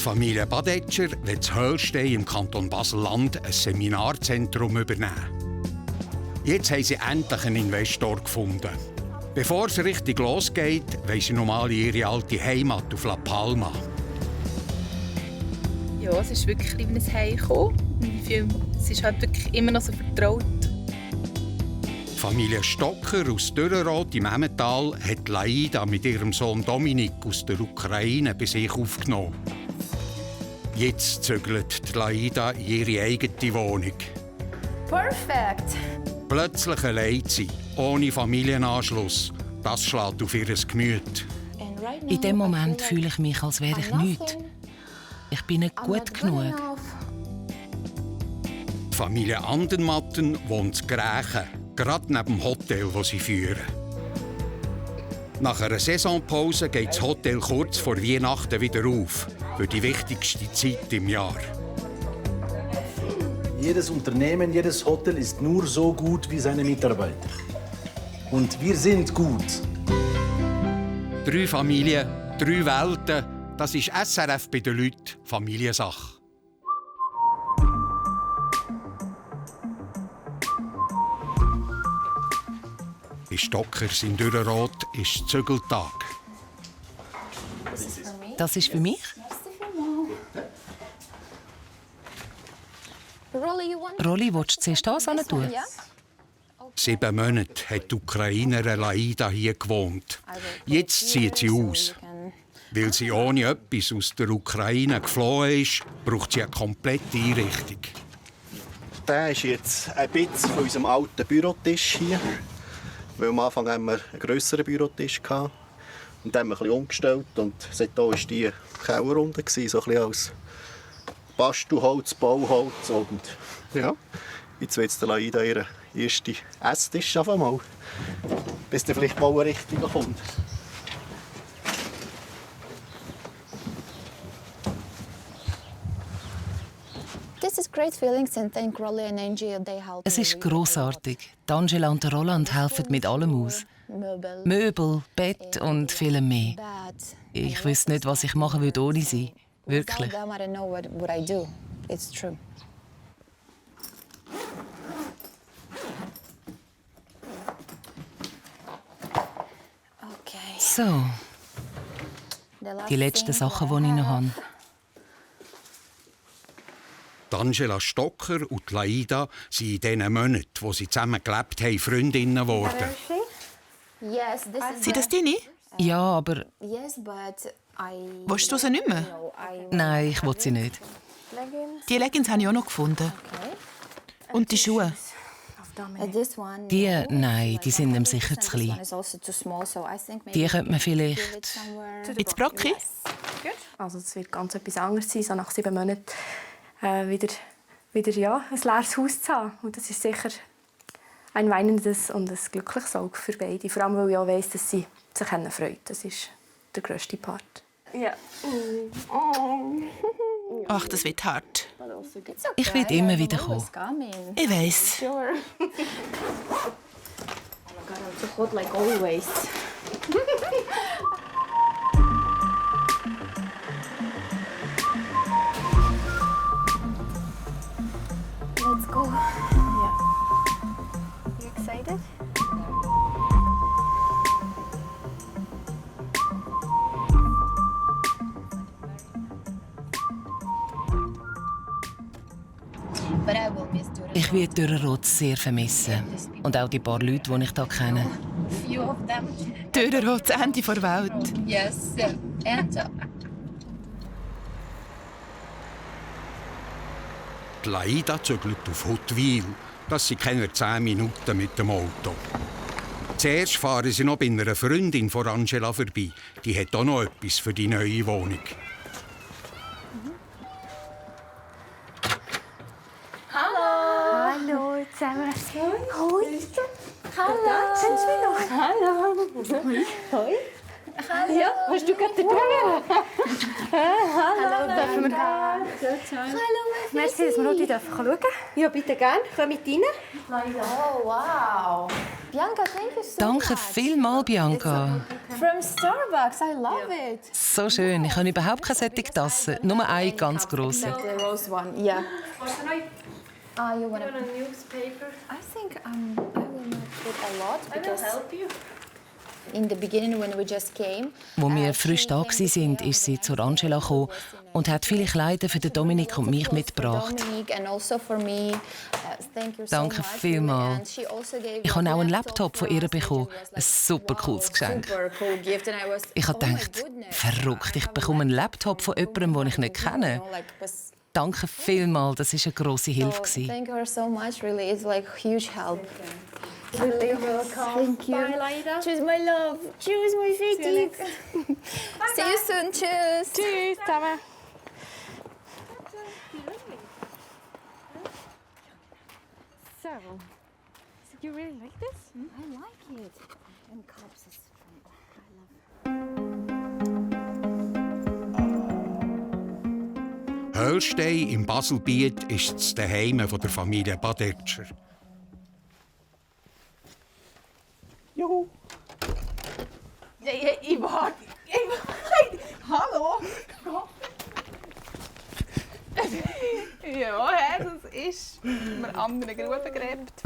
Familie Badetscher will in Höllstein im Kanton Basel-Land ein Seminarzentrum übernehmen. Jetzt haben sie endlich einen Investor gefunden. Bevor es richtig losgeht, wollen sie nochmal in ihre alte Heimat auf La Palma. Ja, es ist wirklich wie ein Heim gekommen. Es ist halt wirklich immer noch so vertraut. Die Familie Stocker aus Dürrenroth im Emmental hat Laida mit ihrem Sohn Dominik aus der Ukraine bei sich aufgenommen. Jetzt zügelt Laida in ihre eigene Wohnung. Perfekt! Plötzlich allein sein, ohne Familienanschluss, das schlägt auf ihr Gemüt. In dem Moment fühle ich mich, als wäre ich nichts. Ich bin nicht gut genug. Die Familie Andermatten wohnt in Grächen, gerade neben dem Hotel, das sie führen. Nach einer Saisonpause geht das Hotel kurz vor Weihnachten wieder auf, für die wichtigste Zeit im Jahr. Jedes Unternehmen, jedes Hotel ist nur so gut wie seine Mitarbeiter. Und wir sind gut. 3 Familien, 3 Welten, das ist SRF bei den Leuten Familiensache. In Stockers in Dürrenroth ist Zügeltag. Das ist für mich. Rolli, willst du zuerst das hin tun? 7 Monate hat die Ukrainerin Laida hier gewohnt. Jetzt zieht sie aus. Weil sie ohne etwas aus der Ukraine geflohen ist, braucht sie eine komplette Einrichtung. Der ist jetzt ein bisschen von unserem alten Bürotisch hier. Weil am Anfang haben wir einen grösseren Bürotisch gehabt. Und den haben wir ein bisschen umgestellt. Und seitdem war die Kellerrunde, so ein bisschen als Bastelholz, Bauholz. Und ja, jetzt wird Laida ihren ersten Esstisch einfach mal. Bis dann vielleicht mal ein richtiger kommt. Es ist grossartig. Angela und Roland helfen mit allem aus. Möbel, Bett und viel mehr. Ich wüsste nicht, was ich machen würde ohne sie. Wirklich. So. Die letzten Sachen, die ich noch habe. Angela Stocker und Laida sind in diesen Monaten, wo sie zusammen gelebt haben, Freundinnen geworden. Sind das deine? Ja, aber... Willst du sie nicht mehr? Nein, ich will sie nicht. Die Leggings habe ich auch noch gefunden. Und die Schuhe? Die, nein, die sind ihm sicher zu klein. Die könnte man vielleicht... Ins Brocki? Also es wird ganz etwas anderes sein, so nach 7 Monaten wieder ja, ein leeres Haus zu haben. Und das ist sicher ein weinendes und ein glückliches Auge für beide. Vor allem, weil ich auch weiss, dass sie sich freuen. Das ist der grösste Part. Ja. Ach, das wird hart. Ich werde immer wieder kommen. Ich weiss. Let's go. Yeah. You excited? Ich werde Dürrenroth sehr vermissen. Und auch die paar Leute, die ich hier kenne. Dürrenroth, das Ende der Welt. Yes, and Die Laida zügelt auf Huttwil. Das sind keine 10 Minuten mit dem Auto. Zuerst fahren sie noch bei einer Freundin von Angela vorbei. Die hat auch noch etwas für die neue Wohnung. Hallo zusammen. Hoi. Hallo. Kennst du mich noch? Hallo. Hoi. Hallo. Ja, hast du gerade den Hallo. Hallo. Dürfen wir gehen? Hallo, merci, dass wir heute schauen dürfen. Ja, bitte gerne. Komm mit rein. Oh, wow. Bianca, thank you so Danke much. vielmals, Bianca. From Starbucks, I love it. So schön. Ich habe überhaupt keine solche Tasse. Nur eine ganz grosse. The rose one, yeah. You want a newspaper? I think I will not put a lot because you. in the beginning when we just came. Als wir frisch da waren, ist sie zur Angela gekommen und hat viele Kleider für den Dominik und mich mitgebracht. Dominic and also for me. Thank you so Danke much. vielmals. And she also gave Ich habe auch einen a Laptop von ihr bekommen. Ein super cooles Geschenk. Ich habe gedacht, verrückt, ich bekomme einen Laptop von jemandem, den ich nicht kenne. Danke vielmals, das war eine grosse Hilfe. Thank her so much, really. It's like huge help. Really welcome. Thank you. Bye, Leida. Tschüss, my love. Tschüss, my Vicky. See you soon. Tschüss. Tschüss zusammen. So, you really like this? I like it. And cups is Höllstein im Baselbiet ist das Zuhause der Familie Badetscher. Juhu. Ich warte. Hallo? Ja, das ist mir andere Gruben gegräbt.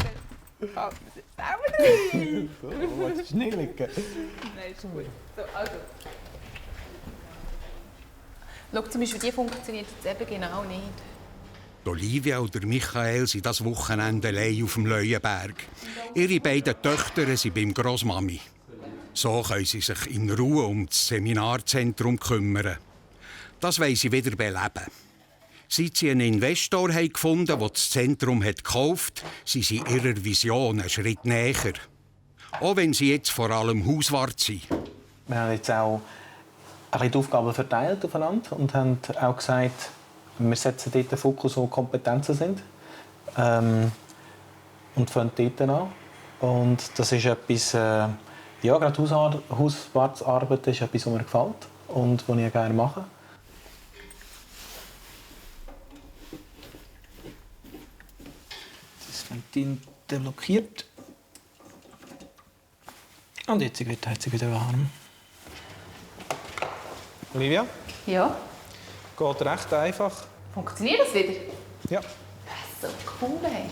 Fällt mir jetzt selber rein. So, willst du nicht liegen? Nein, ist gut. So, also. Schau, zum Beispiel, die funktioniert jetzt eben genau nicht. Olivia und Michael sind das Wochenende allein auf dem Leuenberg. Ihre beiden Töchter sind beim Grossmami. So können sie sich in Ruhe um das Seminarzentrum kümmern. Das wollen sie wieder beleben. Seit sie einen Investor gefunden haben, der das Zentrum gekauft hat, sind sie ihrer Vision einen Schritt näher. Auch wenn sie jetzt vor allem Hauswart sind. Wir haben jetzt auch die Aufgaben verteilt aufeinander und haben auch gesagt, wir setzen dort den Fokus, wo Kompetenzen sind. Und fangen dort an. Und das ist etwas, ja, gerade Hauswartsarbeit ist etwas, was mir gefällt und was ich gerne mache. Das Ventil deblockiert. Und jetzt wird die Heizung wieder warm. Olivia? Ja. Geht recht einfach. Funktioniert das wieder? Ja. So cool, hey.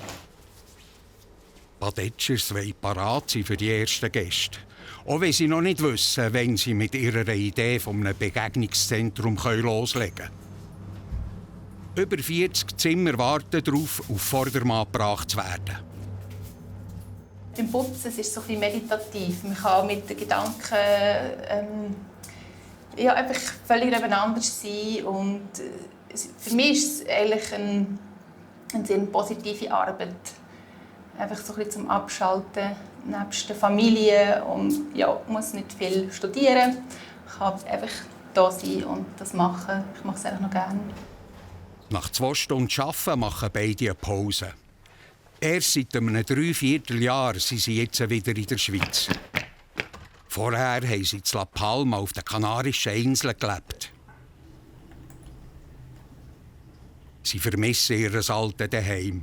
Badetschers wollen parat sein für die ersten Gäste. Auch wenn sie noch nicht wissen, wenn sie mit ihrer Idee von einem Begegnungszentrum loslegen können. Über 40 Zimmer warten darauf, auf Vordermann gebracht zu werden. Beim Putzen ist es so ein bisschen meditativ. Man kann mit den Gedanken ja, einfach völlig nebeneinander sein. Und für mich ist es eigentlich eine sehr positive Arbeit. Einfach so ein bisschen zum Abschalten, nebst der Familie. Und ja, muss nicht viel studieren. Ich kann einfach da sein und das machen. Ich mache es eigentlich noch gerne. Nach 2 Stunden Arbeiten machen beide eine Pause. Erst seit einem 3/4 Jahr sind sie jetzt wieder in der Schweiz. Vorher haben sie in La Palma auf den Kanarischen Inseln gelebt. Sie vermissen ihr altes Zuhause.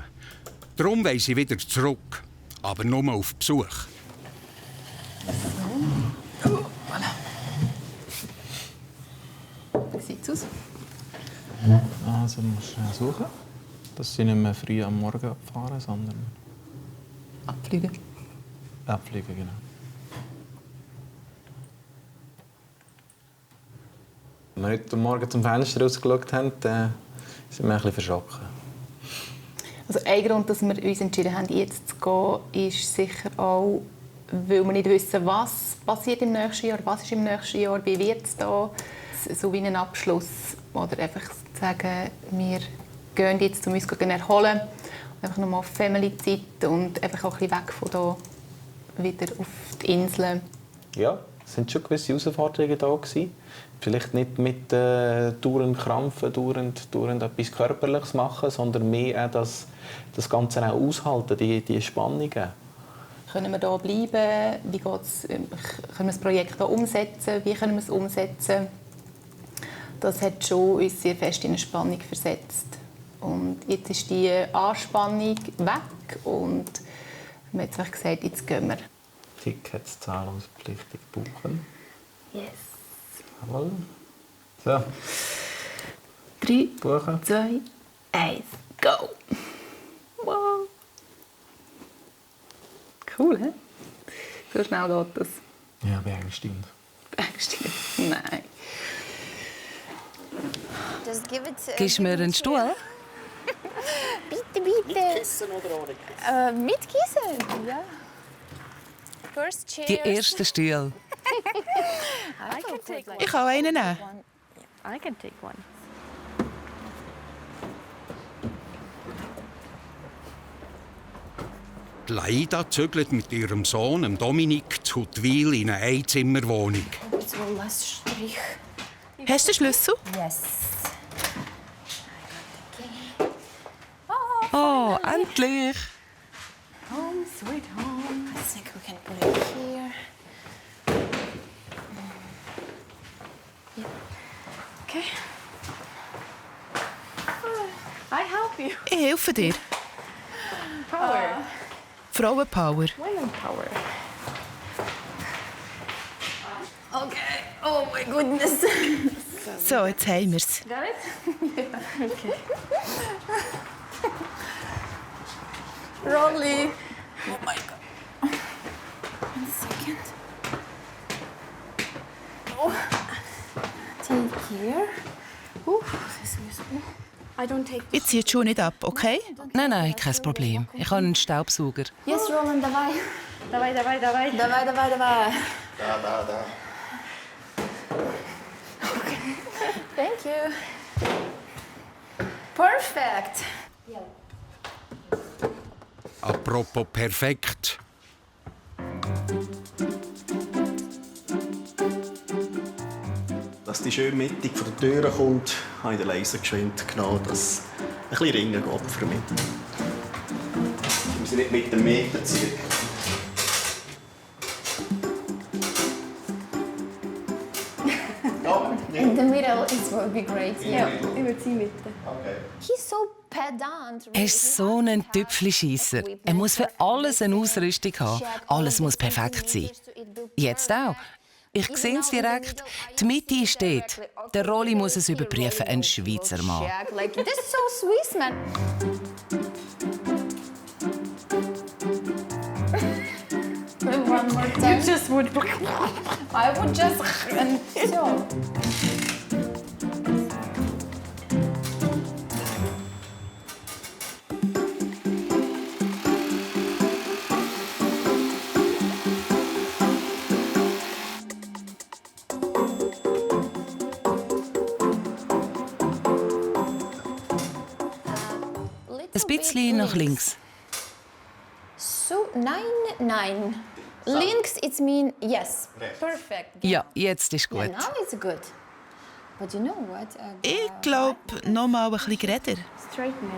Darum wollen sie wieder zurück, aber nur auf Besuch. Wie sieht es aus? Also musst du suchen, dass sie nicht mehr früh am Morgen abfahren, sondern Abfliegen. abfliegen, genau. Als wir heute Morgen zum Fenster rausgeschaut haben, sind wir ein bisschen verschrocken. Also ein Grund, dass wir uns entschieden haben, jetzt zu gehen, ist sicher auch, weil wir nicht wissen, was passiert im nächsten Jahr, was ist im nächsten Jahr, wie wird es da. So wie ein Abschluss oder einfach sagen, wir gehen jetzt, um uns zu erholen. Einfach nochmal auf Family-Zeit und einfach auch ein bisschen weg von da wieder auf die Inseln. Ja, es waren schon gewisse Herausforderungen da gewesen. Vielleicht nicht mit dauernd krampfen, dauernd etwas Körperliches machen, sondern mehr auch das Ganze auch aushalten, die Spannungen. Können wir hier bleiben? Wie geht's? Können wir das Projekt hier umsetzen? Wie können wir es umsetzen? Das hat schon uns sehr fest in eine Spannung versetzt. Und jetzt ist die Anspannung weg und man hat sich gesagt, jetzt gehen wir. Tickets zahlungspflichtig buchen. Yes. Jawohl. So. 3, Buchen. 2, 1, go! Wow! Cool, hä? So schnell geht das. Ja, beängstigend. Beängstigend? Nein. Just give it. Gibst du mir einen Stuhl? Bitte, bitte. Mit Kissen oder ohne Kissen? Mit Kissen, ja. First chair. Die ersten Stühle. I can take one. Ich kann einen nehmen. I can take one. Die Leida zügelt mit ihrem Sohn, dem Dominik, zu Huttwil in eine Einzimmerwohnung. So last Strich. Hast du den Schlüssel? Yes. Oh, endlich! Home, sweet home. I think we can put it here. Okay. I help you. Ich helfe dir. Power. Frauenpower. Women power. Okay. Oh my goodness. So, jetzt haben wir es. Got it? Okay. Rolly. Oh my god. 1 second. Oh. Take care. Excuse me. I don't take. Ich ziehe die Schuhe nicht ab, okay? Nein, kein Problem. Ich habe einen Staubsauger. Yes, Roland, давай. Давай. Давай. Da. Thank you. Perfect. Apropos perfekt. Dass die schön mittig von der Tür kommt, habe ich den Laser geschwind genommen, dass es ein bisschen ringen geht für mich. Wir sind nicht mit dem Meter circa. In the middle, it will be great. Ja, ich würde sie mitten. Okay. He's so pedant. Er ist so ein Tüpfelscheisser. Er muss für alles eine Ausrüstung haben. Alles muss perfekt sein. Jetzt auch. Ich sehe es direkt. Die Mitte ist dort. Der Rolli muss es überprüfen, ein Schweizer Mann. Like, this is so Swiss, man. One more time. You just would. I would just. So. Ein bisschen nach links. So, nein. Links, it means yes. Perfect. Ja, jetzt ist Yeah, gut. now it's good. But you know what? Ich glaube, noch mal ein bisschen geredet. Straighten it.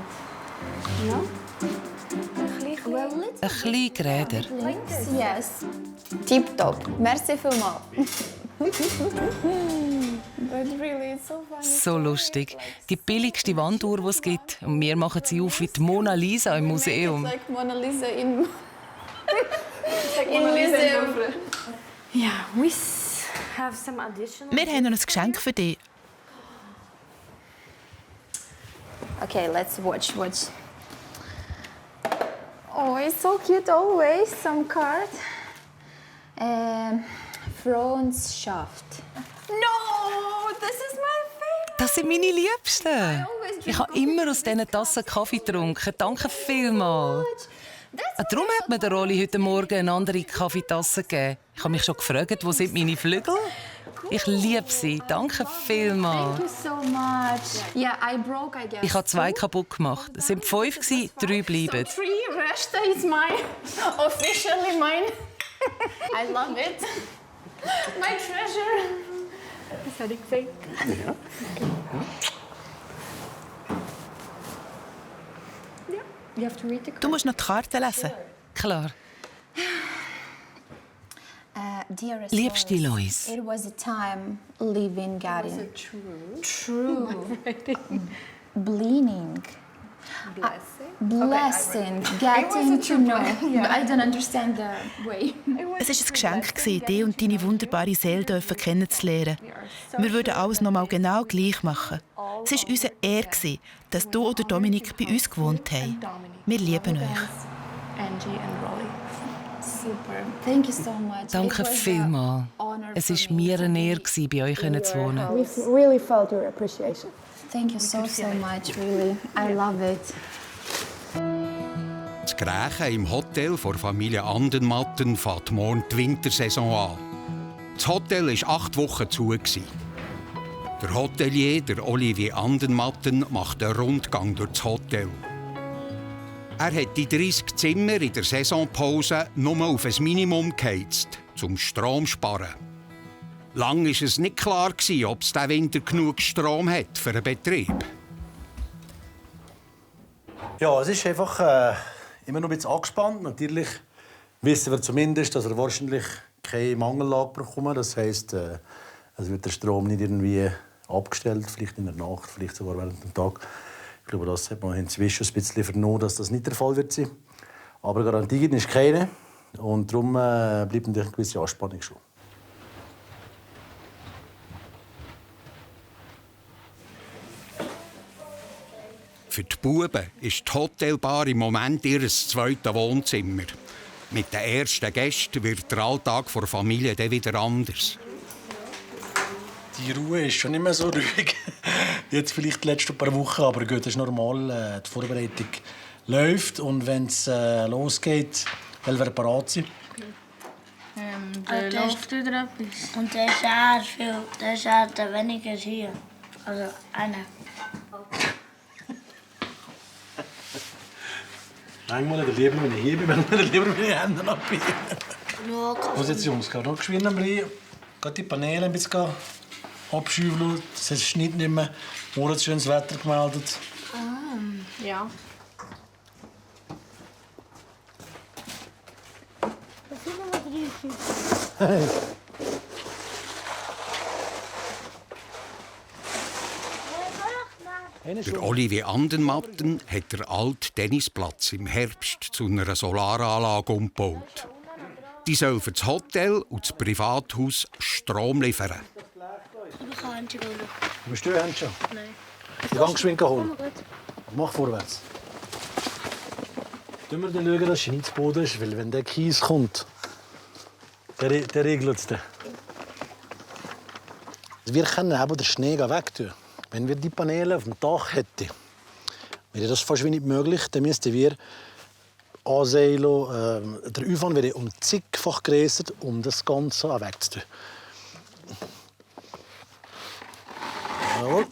No? Well, Ein bisschen geräder. links, yes. Tip top. Merci vielmals. But really, it's so funny. So lustig. Die billigste Wanduhr, die es gibt. Und wir machen sie auf wie die Mona Lisa im Museum. Like Mona Lisa in Museum. Yeah, we have some additional. Wir haben noch ein Geschenk für dich. Okay, let's watch. Oh, it's so cute always. Some card. Freundschaft. No, this is my favorite. Das sind meine Liebsten. Ich habe immer aus diesen Tassen Kaffee getrunken. Danke vielmals. Darum hat mir der Rolli heute Morgen eine andere Kaffeetasse gegeben. Ich habe mich schon gefragt, wo sind meine Flügel? Ich liebe sie. Danke vielmals. Thank you so much. Yeah, I broke, I guess. Ich habe 2 kaputt gemacht. Es waren 5, 3 bleiben. So 3, rest is mine. Officially mine. I love it. My treasure. Das hätte ich gesagt. You have to read the Du musst noch die Karte lesen. Klar. Dearest Liebste Lois. it was a time living Garin. True. Bleeding. Blessing. Getting to know. I don't understand the way. Es war ein Geschenk, dich und deine wunderbare Seele kennenzulernen. Wir würden alles noch mal genau gleich machen. Es war unsere Ehre, dass du oder Dominik bei uns gewohnt haben. Wir lieben euch. Angie und Rolly. Super. Thank you so much. Danke vielmals. Es war mir eine Ehre, bei euch zu wohnen. We really felt your appreciation. Thank you so much, really. I love it. Das Grächen im Hotel der Familie Andermatten fängt morgen die Wintersaison an. Das Hotel war 8 Wochen zu. Der Hotelier, der Olivier Andermatten, macht einen Rundgang durch das Hotel. Er hat die 30 Zimmer in der Saisonpause nur auf ein Minimum geheizt, zum Strom zu sparen. Lang war es nicht klar, ob es diesen Winter genug Strom hat für einen Betrieb. Ja, es ist einfach immer noch ein bisschen angespannt. Natürlich wissen wir zumindest, dass wir wahrscheinlich keine Mangellage bekommen. Das heisst, es wird der Strom nicht irgendwie abgestellt, vielleicht in der Nacht, vielleicht sogar während dem Tag. Ich glaube, das hat man inzwischen ein bisschen vernommen, dass das nicht der Fall wird sein. Aber Garantie ist keine. Und darum bleibt eine gewisse Anspannung schon. Für die Buben ist die Hotelbar im Moment ihr zweites Wohnzimmer. Mit den ersten Gästen wird der Alltag der Familie dann wieder anders. Die Ruhe ist schon nicht mehr so ruhig. Jetzt vielleicht die letzten paar Wochen, aber gut, das ist normal. Die Vorbereitung läuft und wenn es losgeht, wollen wir parat sein. Läuft wieder etwas. Und der ist ja der weniger hier. Also einer. Manchmal lieber, wenn ich hier bin, manchmal lieber, wenn ich die Hände abbiege. Was jetzt, Jungs? Noch geschwind ein bisschen. Die Paneele ein bisschen abschüfeln. Es schneit nicht mehr. Morgen hat schönes Wetter gemeldet. Ja. Der Olivier Andermatten hat den alten Tennisplatz im Herbst zu einer Solaranlage umgebaut. Die soll für das Hotel und das Privathaus Strom liefern. Ich kann Handschuhe holen. Willst du Handschuhe? Nein. Ich kann geschwind holen. Mach vorwärts. Schauen wir schauen, dass es nicht zu Boden ist, weil wenn der Kies kommt, der regelt es dann. Wir können aber den Schnee wegtun. Wenn wir die Paneele auf dem Dach hätten, wäre das fast nicht möglich. Dann müssten wir ansehen, der Aufwand wäre um zigfach größer, um das Ganze wegzutun. Jawohl.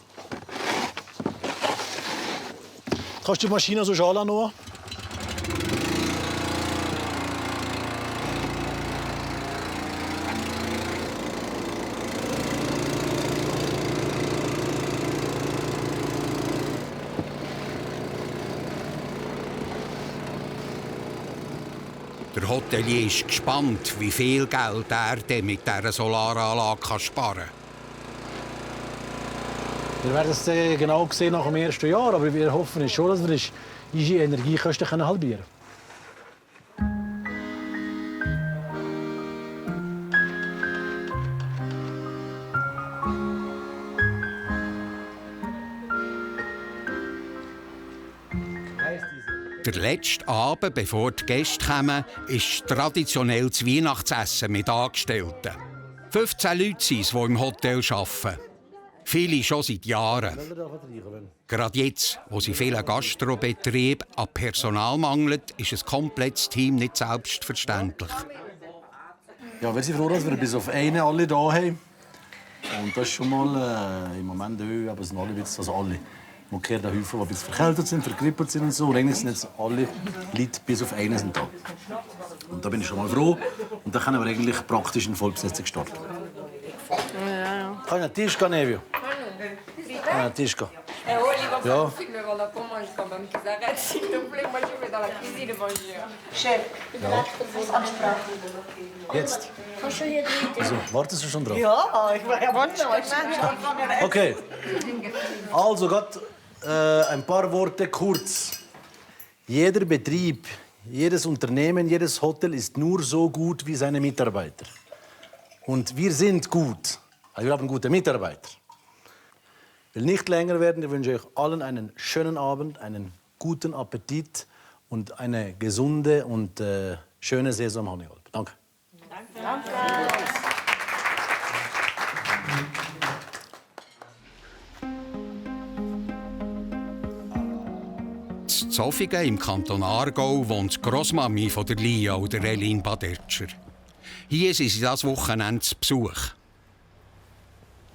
Kannst du die Maschine so schalen noch? Der Hotelier ist gespannt, wie viel Geld er mit dieser Solaranlage sparen kann. Wir werden es genau sehen nach dem ersten Jahr, aber wir hoffen schon, dass wir unsere Energiekosten halbieren können. Der letzte Abend, bevor die Gäste kommen, ist traditionell das Weihnachtsessen mit Angestellten. 15 Leute sind es, die im Hotel arbeiten. Viele schon seit Jahren. Gerade jetzt, wo sie vielen Gastrobetrieben an Personal mangelt, ist ein komplettes Team nicht selbstverständlich. Ja, wir sind froh, dass wir bis auf einen alle da haben. Und das ist schon mal im Moment aber es sind alle jetzt, also alle. Man kennt einen Haufen, die ein bisschen verkältet sind, vergrippelt sind und so. Und eigentlich sind jetzt alle Leute bis auf einen sind da. Und da bin ich schon mal froh. Und dann können wir eigentlich praktisch in Vollbesetzung starten. Ja. Kann ich einen Tisch gehen, Nevio? Bitte? Einen Tisch gehen. Ja. Chef, Ansprache. Jetzt? Kannst du hier drin? Also, wartest du schon drauf? Ja, ich war ja wundern. Okay. Also, gerade ein paar Worte kurz. Jeder Betrieb, jedes Unternehmen, jedes Hotel ist nur so gut wie seine Mitarbeiter. Und wir sind gut. Also wir haben gute Mitarbeiter. Ich will nicht länger werden. Ich wünsche euch allen einen schönen Abend, einen guten Appetit und eine gesunde und schöne Saison am Honigolb. Danke. Danke. In Zofingen im Kanton Aargau wohnt die Grossmami von der Lia oder Elin Badetscher. Hier sind sie das Wochenende zu Besuch.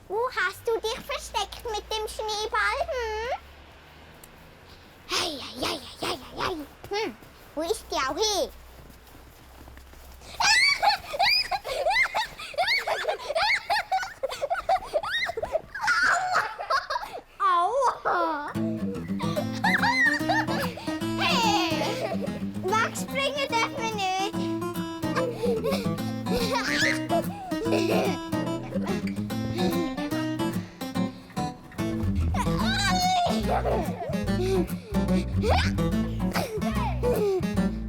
Wo hast du dich versteckt mit dem Schneeball? Hey, hey, hey, hey, hey. Wo ist die auch hin? Aua! Hey! Wegspringen darf man nicht.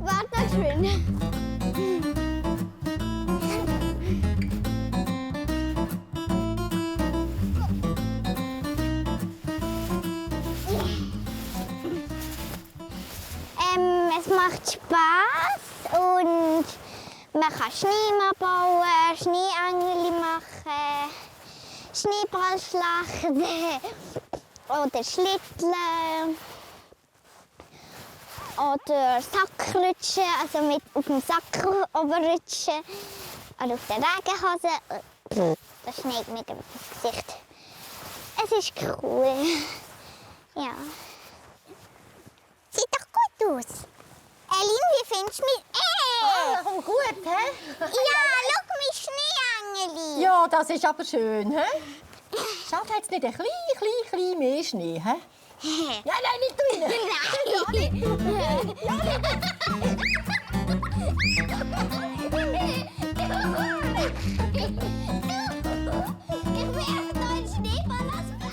Warte schön. Es macht Spaß und man kann Schneemann bauen, Schneeengel machen, Schneeballschlachten oder Schlitteln oder Sackrutschen, also mit auf dem Sack runterrutschen oder auf der Regenhose. Das schneit mir ins Gesicht. Es ist cool. Ja. Sieht doch gut aus. Elin, wie findest du mich? Komm gut, hä? Ja, schau mich Schneeengeli. Ja, das ist aber schön, hä? Schade, hat es nicht ein klein mehr Schnee, hä? Nein, nicht drin.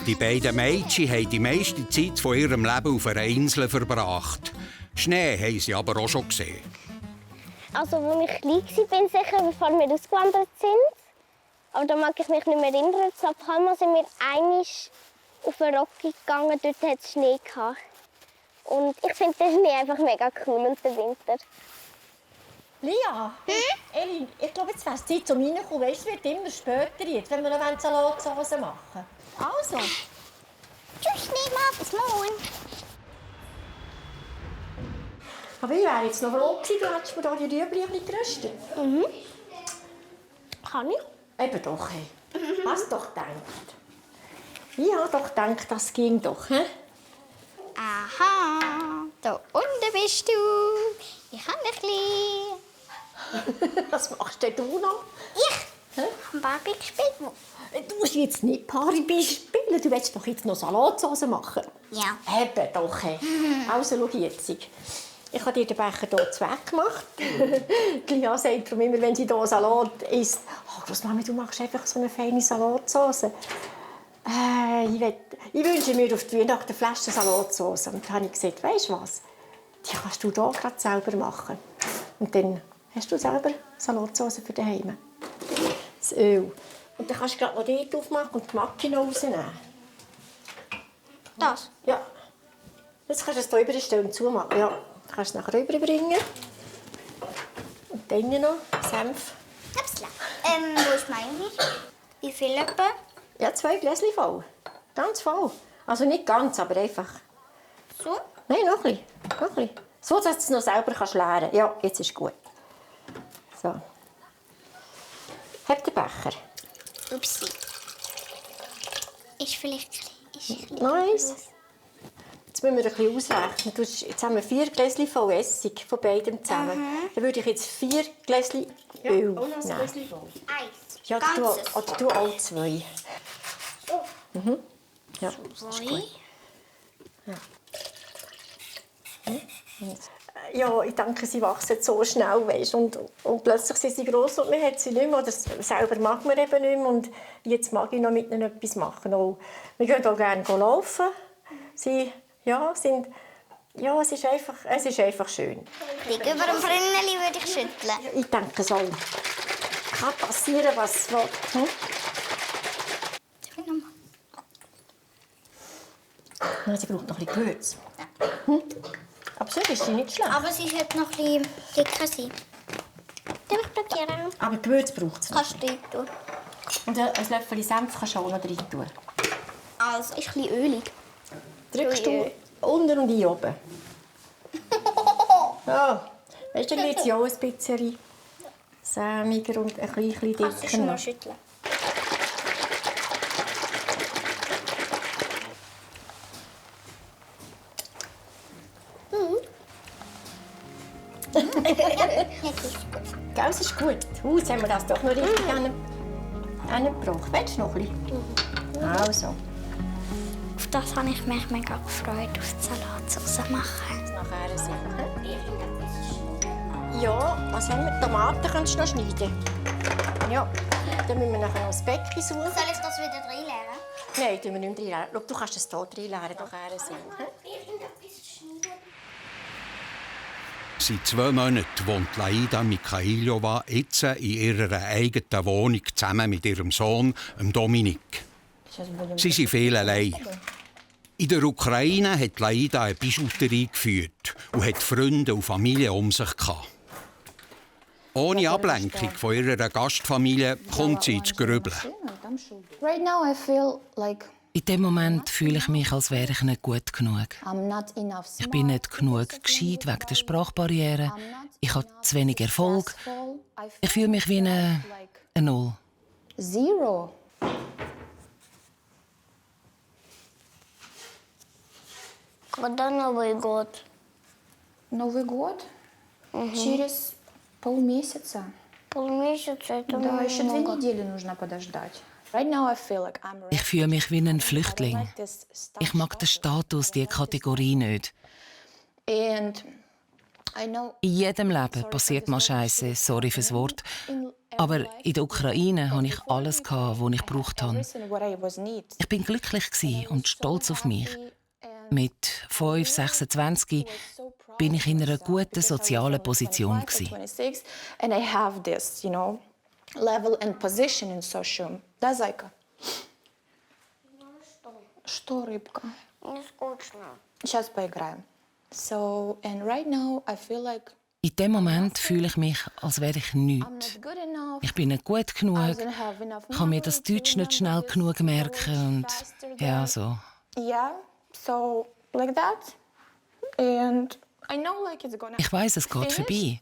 Die beiden Mädchen haben die meiste Zeit von ihrem Leben auf einer Insel verbracht. Schnee haben sie aber auch schon gesehen. Also, als ich klein war, sicher, bevor wir ausgewandert sind. Aber da mag ich mich nicht mehr erinnern. In Palma sind wir einmal auf eine Rocke gegangen, dort hatte es Schnee. Und ich finde den Schnee einfach mega cool und den Winter. Lia, Elin, ich glaube, jetzt wäre es Zeit zum Reinkommen. Weißt, es wird immer später jetzt, wenn wir noch Salatsauce machen. Also. Tschüss, Schneemann, bis morgen. Aber ich wäre jetzt noch froh gewesen, du hättest mir da die Rüebli ein bisschen geröstet. Kann ich? Eben doch, hey. Hast doch gedacht. Ich habe doch gedacht, das ging doch, hä? Aha, da unten bist du. Ich kann ein bisschen. Was machst denn du noch? Ich habe Barbie gespielt. Du musst jetzt nicht Barbie spielen, du willst doch jetzt noch Salatsauce machen. Ja. Eben doch, hey. Also, schau jetzt. Ich habe dir den Becher hier zweckgemacht. Die Lia sagt darum immer, wenn sie hier Salat isst, «Oh, Grossmami, du machst einfach so eine feine Salatsauce.» Ich wünsche mir auf die Weihnachten eine Flasche Salatsauce. Und dann habe ich gesagt, «Weisst du was? Die kannst du hier gerade selber machen.» Und dann hast du selber Salatsauce für daheim. Das Öl. Und dann kannst du gerade noch dort aufmachen und die Macchi noch rausnehmen. Das? Ja. Jetzt kannst du es hier überstellen und zumachen. Ja. Du kannst es nachher rüberbringen. Und dann noch Senf. Upsla. Wo ist Mayonnaise? Wie viel etwa? Ja, 2 Gläschen voll. Ganz voll. Also nicht ganz, aber einfach. So? Nein, noch ein bisschen. Noch ein bisschen. So, dass du es noch selber leeren kannst. Ja, jetzt ist gut. So. Hab den Becher. Upsi. Ist vielleicht Nice. Jetzt müssen wir ein bisschen ausrechnen. Jetzt haben wir 4 Gläschen voll Essig von beidem zusammen. Dann würde ich jetzt 4 Gläschen Öl nehmen. Eins. Ja, du auch 2. So. Mhm. Ja, 2. Ja, ich denke, sie wachsen so schnell, weißt, und plötzlich sind sie gross und man hat sie nicht mehr. Oder selber mag man eben nicht mehr. Und jetzt mag ich noch mit ihnen etwas machen. Auch, wir gehen auch gerne laufen. es ist einfach schön. Über dem Brünneli würde ich schütteln. Ich denke so. Kann passieren, was will. Sie braucht noch ein bisschen Gewürz. Aber so ist sie nicht schlecht. Aber sie sollte noch ein bisschen dicker sein. Darf ich probieren? Aber Gewürz braucht es noch. Kannst du tun. Und ein Löffel Senf kannst du auch noch rein tun. Also, ist ein bisschen ölig. Drückst du unten und ein oben. Ja. Weißt du, dann wird sie auch ein bisschen sämiger und ein bisschen dicker. Kannst du schon mal schütteln? Gell, es ist gut. Jetzt haben wir das doch noch richtig angebracht. Willst du noch ein bisschen? Also. Auf das habe ich mich mega gefreut, auf die Salatsauce machen. Nachher sicher. Ja, was haben wir? Tomaten kannst du noch schneiden. Ja. Dann müssen wir nachher noch das Bäckchen suchen. Soll ich das wieder reinleeren? Nein, tun wir nicht mehr reinleeren. Schau, du kannst es hier reinleeren. Nachher sicher. Seit 2 Monaten wohnt Laida Mikhailova jetzt in ihrer eigenen Wohnung zusammen mit ihrem Sohn, Dominik. Sie sind viel allein. In der Ukraine hat Laida eine Bijouterie geführt und hat Freunde und Familie um sich gehabt. Ohne Ablenkung von ihrer Gastfamilie kommt sie ins Grübeln. In dem Moment fühle ich mich, als wäre ich nicht gut genug. Ich bin nicht genug gescheit wegen der Sprachbarriere. Ich habe zu wenig Erfolg. Ich fühle mich wie eine Null. Zero. Когда Новый год? Новый год? Через полмесяца. Полмесяца это Да, еще 2 много. недели нужно подождать. Right now I feel like I'm Ich fühle mich wie ein Flüchtling. Ich mag den Status, die Kategorie nicht. And I know In jedem Leben passiert mal Scheiße, sorry fürs Wort. Aber in der Ukraine hatte ich alles, was ich gebraucht habe. what I was need. Ich bin glücklich und stolz auf mich. Mit 5, 26 bin ich in einer guten sozialen Position. 26 and I have this, level and position in social. Да, зайка? Что, рыбка? Мне скучно. Сейчас поиграем. So, and right now I feel like In dem Moment fühle ich mich, als wäre ich I'm nichts. not good enough. Ich bin nicht gut I genug, don't have enough kann mir das money to Deutsch nicht schnell remember genug this merken und faster ja, than- so. Yeah, so like that. And I know like it's gonna Ich weiss, es geht finish. vorbei.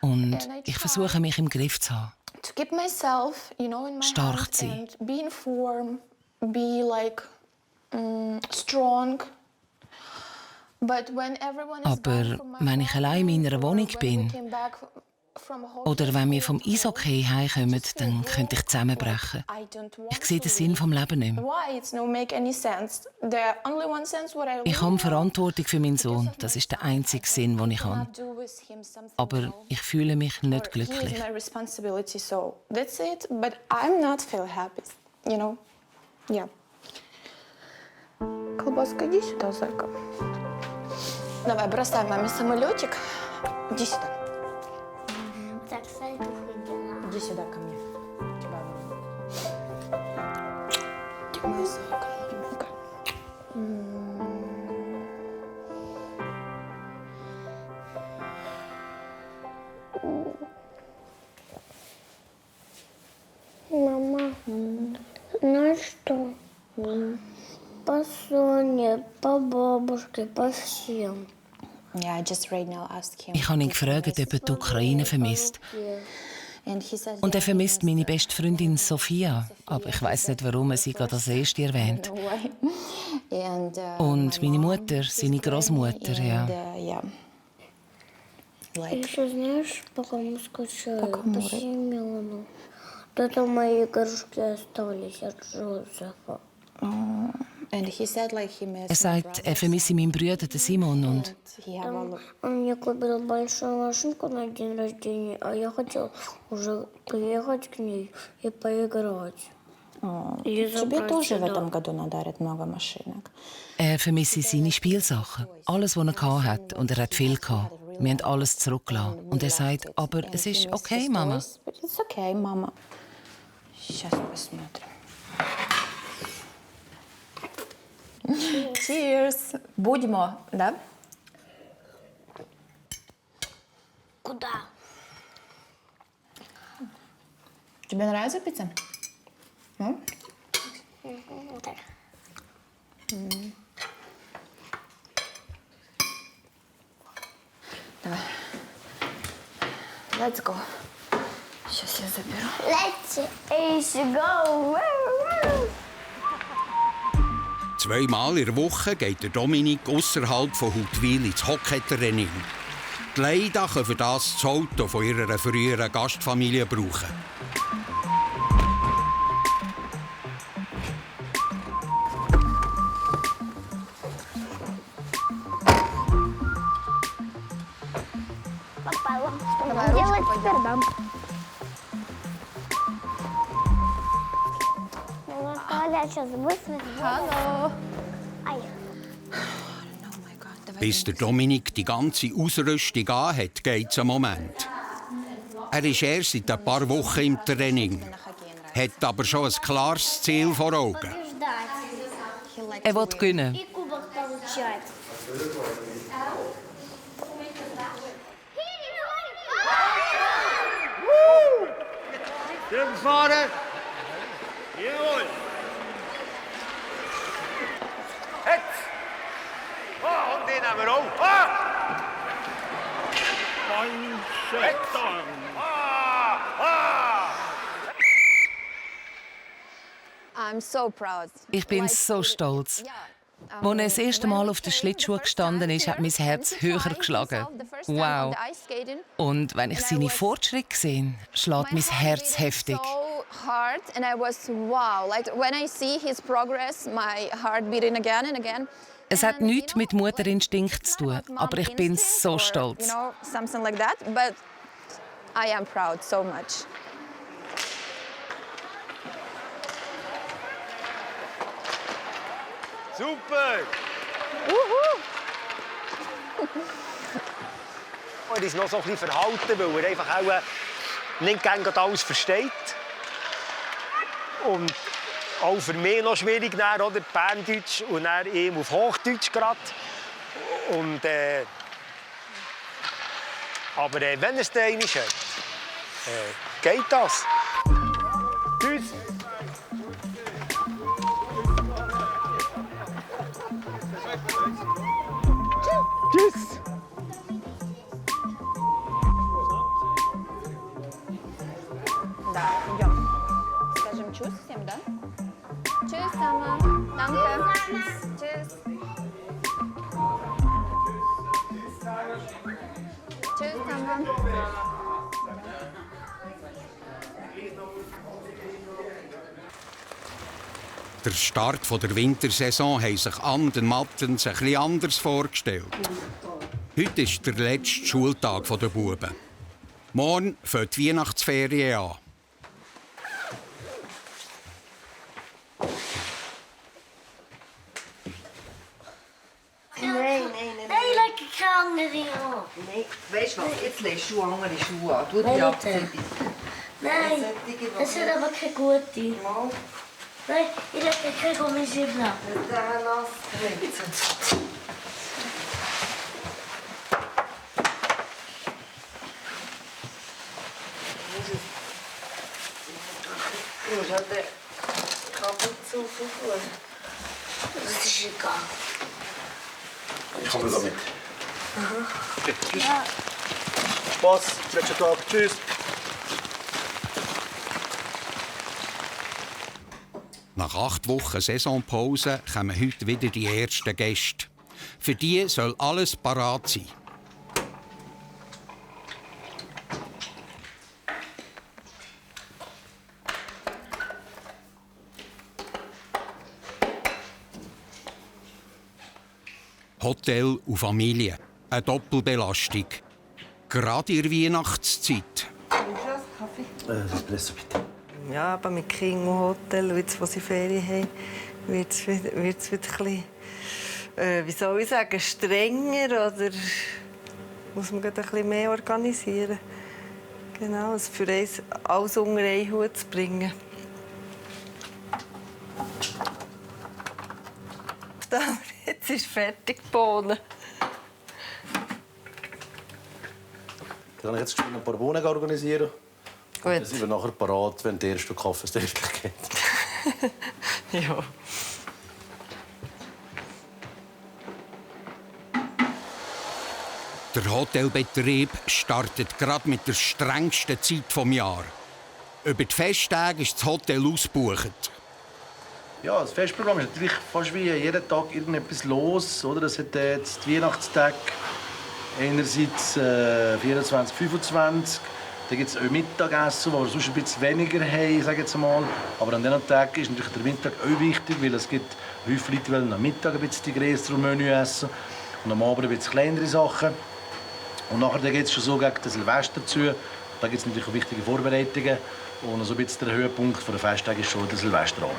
Und ich versuche, mich im Griff zu haben. To keep myself, in my Stark health zu sein. and be in form, be like strong. But when everyone is Aber gone from my wenn ich allein in meiner Wohnung when bin we came back from a oder wenn wir vom Eishockey heimkommen, dann könnte ich zusammenbrechen. I don't want Ich sehe den Sinn vom Leben nicht mehr. Why? It's no make any sense. The only one sense what I Ich habe Verantwortung für meinen Sohn. Das ist der einzige Sinn, den ich habe. do with him something Aber ich fühle mich nicht He glücklich. is my responsibility, so that's it. But I'm not feel happy, Yeah. Колбаска, иди сюда, зайка. Давай, бросай маме самолетик. Иди сюда. Так, садик выйдем. Иди сюда ко мне. Ты моя зайка, любименькая. Мама, знаешь что? По Соне, по бабушке, по всем. Yeah, I just right now asked him. Ich habe ihn gefragt, ob er die Ukraine vermisst. And he said, Und er vermisst meine beste Freundin Sophia. Aber ich weiß nicht, warum er sie gerade als erste erwähnt. why. And, Und meine Mutter, seine Großmutter, ja. yeah. И еще знаешь, по кому скучаю? По кому, По Рэй? Семену. Это мои игрушки остались от Жозефа. And he said like he missed Er sagt, er vermisse meinen Bruder, den Simon. Und he have a Он мне купил большую машинку на день рождения, а я хотел уже приехать к ней и поиграть. Тебе тоже в этом году надарят много машинок. Er vermisse seine Spielsachen. Alles, was er hatte. Und er hat viel gehabt. Wir haben alles zurückgelassen. Und er sagt, aber es ist okay, Mama. It's okay, Mama. Сейчас посмотрим. Cheers! Будемо, да? Куда? Тебе нравится пицца? Да. Давай. Let's go. Сейчас я заберу. Let's go. Zweimal in der Woche geht der Dominik ausserhalb von Huttwil ins Hockeytraining. Die Leida können für das Auto von ihrer früheren Gastfamilie brauchen. Делать пердам. Сейчас высветлю. Hallo. Bis der Dominik die ganze Ausrüstung anhat, geht es einen Moment. Er ist erst seit ein paar Wochen im Training, hat aber schon ein klares Ziel vor Augen. Er will gewinnen. И кубок получать. Fahren! Jawohl! Jetzt! Oh, und den haben wir auch! Ah! Manschetten! I'm so proud. Ich bin so stolz. Als er das erste Mal auf den Schlittschuh gestanden ist, hat mein Herz höher geschlagen. Wow. Und wenn ich seine Fortschritte sehe, schlägt mein Herz heftig. So hard and I was wow. Like when I see his progress, my heart beating again and again. Es hat nichts mit Mutterinstinkt zu tun, aber ich bin so stolz. You know, something like that, but I am proud so much. Super! Er ist noch so ein bisschen verhalten, weil er einfach auch nicht gerne alles versteht. Und auch für mich noch schwierig, dann, oder? Berndeutsch und dann ihm auf Hochdeutsch gerade. Und, aber wenn er es dann einmal hat, geht das. Tschüss! Tschüss! Да, идем. Скажем чус всем, да? Tschüss, Mama. Danke. Tschüss. Tschüss, Mama. Der Start der Wintersaison haben sich Ann und Mattens ein bisschen anders vorgestellt. Heute ist der letzte Schultag der Buben. Morgen fängt die Weihnachtsferien an. Nein, lekker keine andere an. Nein, weißt du was? Jetzt lässt du andere Schuhe an. Du die Nein, abziehen. Nein, das sind aber keine gute. Nein, ich lege keine Gummischieben an. Dann lass es. Du musst halt den Kapuze aufholen. Das ist egal. Ich komme damit. Okay, tschüss. Spaß, letzter Tag. Tschüss. Nach 8 Wochen Saisonpause kommen heute wieder die ersten Gäste. Für die soll alles parat sein. Hotel und Familie. Eine Doppelbelastung. Gerade in der Weihnachtszeit. Espresso bitte. ja, aber mit Kind und Hotel, jetzt, wo sie Ferien haben, wird es wieder ein bisschen, wie soll ich sagen, strenger oder muss man ein bisschen mehr organisieren. Genau, also für uns alles unter einen Hut zu bringen. Jetzt ist fertig Bohnen. Kann ich jetzt ein paar Bohnen organisieren? Gut. Dann sind wir nachher parat, wenn der erste Kaffee geht. Ja. Der Hotelbetrieb startet gerade mit der strengsten Zeit des Jahres. Über die Festtage ist das Hotel ausgebucht. Ja, das Festprogramm ist natürlich fast wie jeden Tag irgendetwas los. Oder? Das hat jetzt die Weihnachtstag einerseits 24, 25. Dann gibt es auch Mittagessen, wo wir sonst ein bisschen weniger haben, sage ich jetzt mal. Aber an diesen Tagen ist natürlich der Mittag auch wichtig, weil es gibt häufig Leute, die am Mittag ein bisschen die größeren Menü essen und am Abend ein bisschen kleinere Sachen. Und nachher geht es schon so gegen den Silvester zu. Da gibt es natürlich auch wichtige Vorbereitungen. Und so ein bisschen der Höhepunkt der Festtage ist schon der Silvesterabend.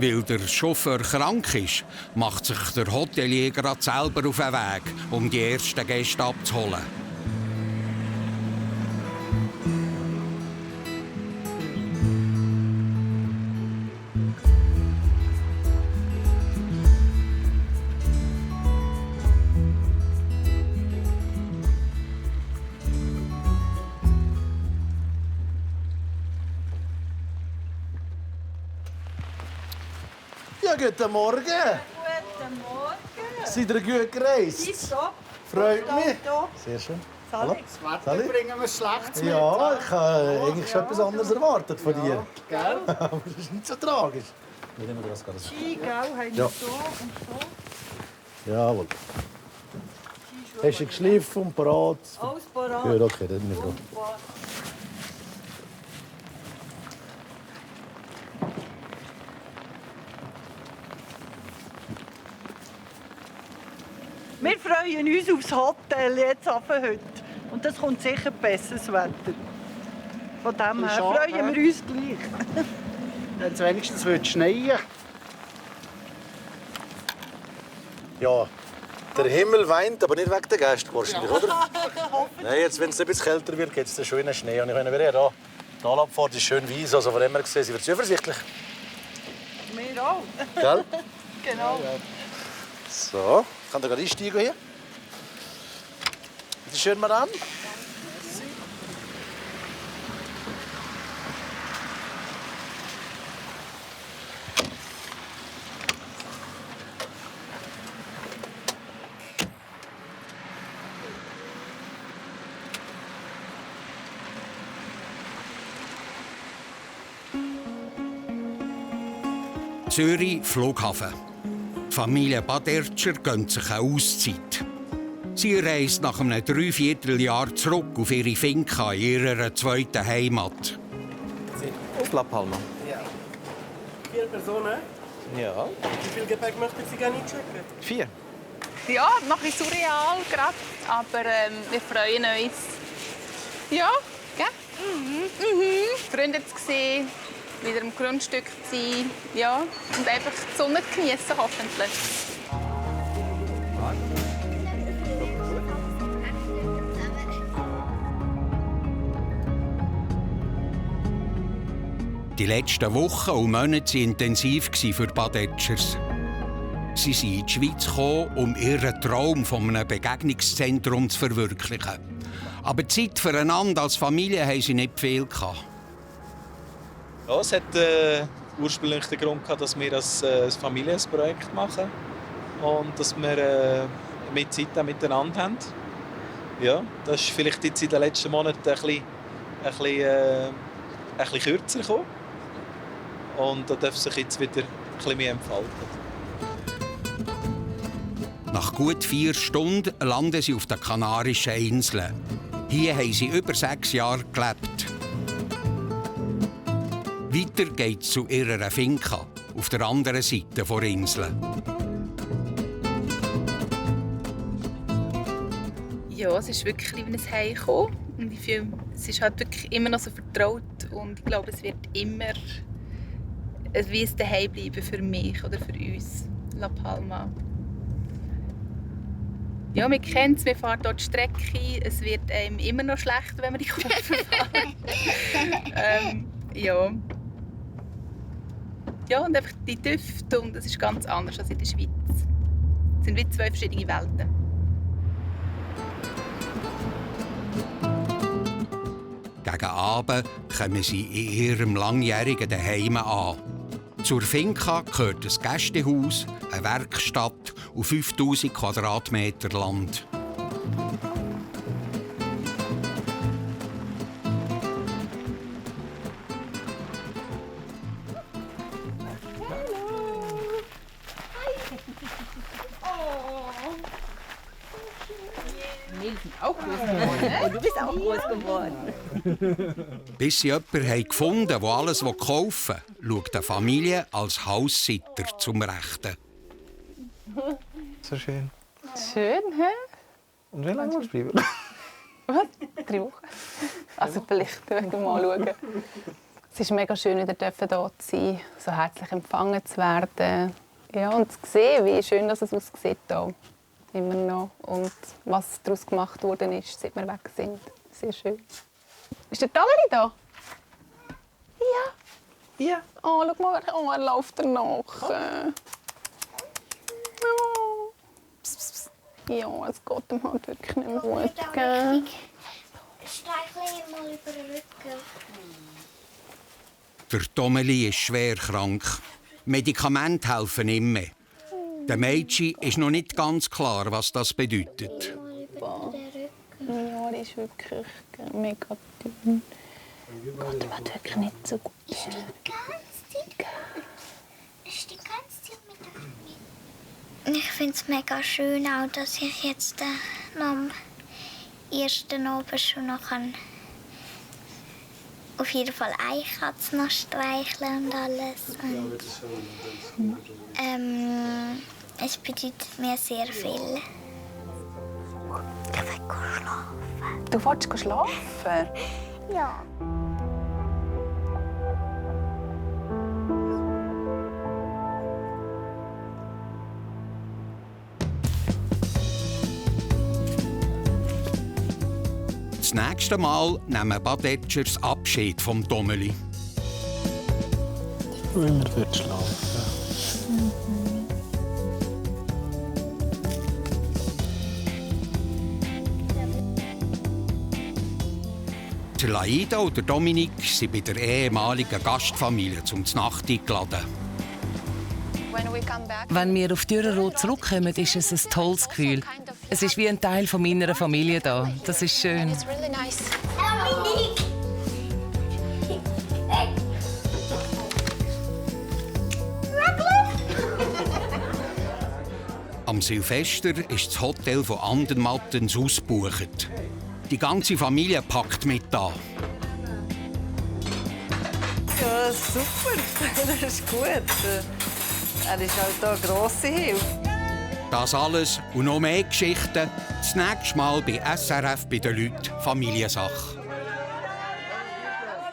Weil der Chauffeur krank ist, macht sich der Hotelier gerade selber auf den Weg, um die ersten Gäste abzuholen. Ja, guten Morgen. Guten Morgen. Seid ihr gut gereist? Tipptopp. Freut mich. Da. Sehr schön. Hallo. Hallo. Das Wetter bringen wir schlecht mit. Ja, ich habe eigentlich schon etwas anderes erwartet von dir. Gell? Aber das ist nicht so tragisch. Mit dem das gerade. Ski, gell? Haben wir Ja. so und so. Jawohl. Hast du geschliffen und parat? Alles parat. Ja, okay, das bin ich froh. Wir freuen uns aufs Hotel jetzt ab heute. Und das kommt sicher besseres Wetter. Von dem her freuen wir uns gleich. Wenn es wenigstens schneien. Ja, der Himmel weint, aber nicht wegen der Gäste wahrscheinlich, oder? Nein, jetzt, wenn es ein bisschen kälter wird, geht es schon in den Schnee. Und ich meine, hier, die Talabfahrt ist schön weiss, also von dem her gesehen, sie wird zuversichtlich. Wir auch. Gell? Genau. So, ich kann da gerade einsteigen hier. Bitte schön, Madame. Zürich, Flughafen. Die Familie Badertscher gönnt sich eine Auszeit. Sie reist nach einem Dreivierteljahr zurück auf ihre Finca in ihrer zweiten Heimat. Auf La Palma. Ja. 4 Personen? Ja. Wie viel Gepäck möchten Sie gerne einchecken? 4. Ja, noch ein bisschen surreal gerade, aber wir freuen uns. Ja, gell? Freunde zu sehen, wieder am Grundstück zu sein, ja, und einfach die Sonne zu genießen, hoffentlich. Die letzten Wochen und Monate waren intensiv für die Badetschers. Sie sind in die Schweiz gekommen, um ihren Traum von einem Begegnungszentrum zu verwirklichen. Aber Zeit füreinander als Familie hatten sie nicht viel. Ja, es hat ursprünglich den Grund gehabt, dass wir ein Familienprojekt machen und dass wir mehr Zeit miteinander haben. Ja, das ist vielleicht jetzt in den letzten Monaten ein bisschen kürzer gekommen. Und da darf sich jetzt wieder ein bisschen mehr entfalten. Nach gut 4 Stunden landen sie auf den Kanarischen Inseln. Hier haben sie über 6 Jahre gelebt. Weiter geht es zu ihrer Finca auf der anderen Seite der Insel. Ja, es ist wirklich wie ein Heimkommen. Und ich fühle, es ist halt wirklich immer noch so vertraut. Und ich glaube, es wird immer wie ein Zuhause bleiben für mich oder für uns, La Palma. Ja, wir kennen es, wir fahren dort die Strecke. Es wird einem immer noch schlecht, wenn man die Kurve fährt. Ja. Ja, und einfach die Düfte, und es ist ganz anders als in der Schweiz. Es sind wie 2 verschiedene Welten. Gegen Abend kommen sie in ihrem langjährigen Daheim an. Zur Finca gehört ein Gästehaus, eine Werkstatt und 5000 Quadratmeter Land. Wir sind auch groß geworden. Und du bist auch groß geworden. Bis sie jemanden gefunden haben, der alles kaufen will, schaut die Familie als Haussitter zum Rechten. So schön. Schön, hä? Und wie lange musst du bleiben? Was? 3 Wochen? Also vielleicht mal schauen. Es ist mega schön, wieder hier zu sein, so herzlich empfangen zu werden. Ja, und zu sehen, wie schön das es aussieht hier. Immer noch. Und was daraus gemacht worden ist, seit wir weg sind. Sehr schön. Ist der Taleri da? Ja. Ja. Oh, schau mal, oh, er läuft noch. Oh. Psst, psst. Ja, es geht ihm halt wirklich nicht mehr gut. Streichle ihn mal über den Rücken. Der Tomeli ist schwer krank. Medikamente helfen immer. Der Mädchen ist noch nicht ganz klar, was das bedeutet. Ja, er ist wirklich mega dünn. Geht ihm wirklich nicht so gut. Ist die ganze Zeit mit mir? Ich finde es mega schön, auch, dass ich jetzt noch am ersten Abend schon noch auf jeden Fall Eichkatze noch streicheln und alles. Und, es bedeutet mir sehr viel. Ich will schlafen. Du willst schlafen? Ja. Das nächste Mal nehmen Badetschers Abschied vom Tomeli. Wenn er wird schlafen. Der Laida und der Dominik sind bei der ehemaligen Gastfamilie zum Nacht eingeladen. Wenn wir auf Dürrenroth zurückkommen, ist es ein tolles Gefühl. Es ist wie ein Teil von meiner Familie da. Das ist schön. Dominik! Am Silvester ist das Hotel von Andermattens ausgebucht. Die ganze Familie packt mit an. Ja, super. Das ist gut. Er ist halt hier eine grosse Hilfe. Das alles und noch mehr Geschichten das nächste Mal bei SRF bei den Leuten Familiensache.